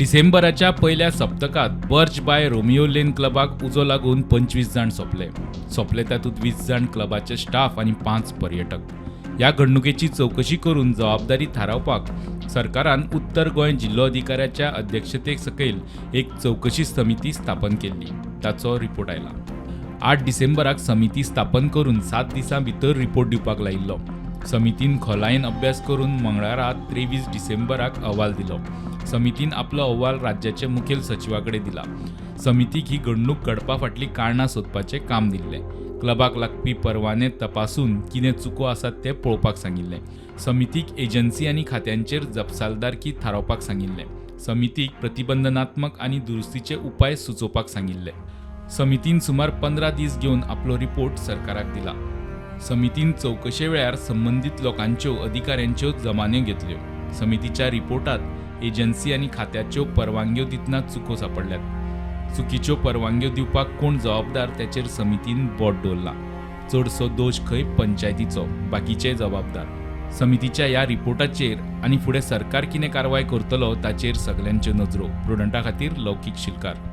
डिसेंबराच्या पयल्या सप्तकांत बर्च बाय रोमियो लेन क्लबाक उजो लागून 25 जाण सोंपले. सोंपले तातूंत 20 जाण क्लबाचे स्टाफ आनी 5 पर्यटक. ह्या घडणुकेची चवकशी करून जबाबदारी थारावपाक सरकारान उत्तर गोंय जिल्लोधिकाऱ्याच्या अध्यक्षते सकयल एक चवकशी समिती स्थापन केल्ली. ताचो रिपोर्ट आयला. 8 डिसेंबराक समिती स्थापन करून 7 दिसां भितर रिपोर्ट दिवपाक लायिल्लो. समितीन खोलायेन अभ्यास करून मंगळारा 23 डिसेंबराक अहवाल दिलो. समितीन आपलो अहवाल राज्याचे मुखेल सचिवा कडेन दिला. समितीक ही घडणूक घडपा फाटलीं कारणां सोदपाचें काम दिल्लें. क्लबाक लागपी परवाने तपासून कितें चुको आसात ते पळोवपाक सांगिल्लें. समितीक एजन्सी आनी खात्यांचेर जपसालदारकी थारावपाक सांगिल्लें. समितीक प्रतिबंधनात्मक आनी दुरुस्तीचे उपाय सुचोवपाक सांगिल्ले. समितीन सुमार 15 दीस घेवन आपलो रिपोर्ट सरकाराक दिला. समितीन चवकशे वेळार संबंदीत लोकांच्यो, अधिकाऱ्यांच्यो जमान्यो घेतल्यो. समितीच्या रिपोर्टात एजन्सी आनी खात्याच्यो परवानग्यो दितना चुको सांपडल्यात. चुकीच्यो परवानग्यो दिवपाक कोण जबाबदार ताचेर समितीन बोट दवरलां. चडसो दोश खंय पंचायतीचो, बाकीचे जबाबदार. समितीच्या ह्या रिपोर्टाचेर आनी फुडें सरकार कितें कारवाय करतलो ताचेर सगल्यांच्यो नजरो. प्रुडंटा खातीर लौकीक शिलकार.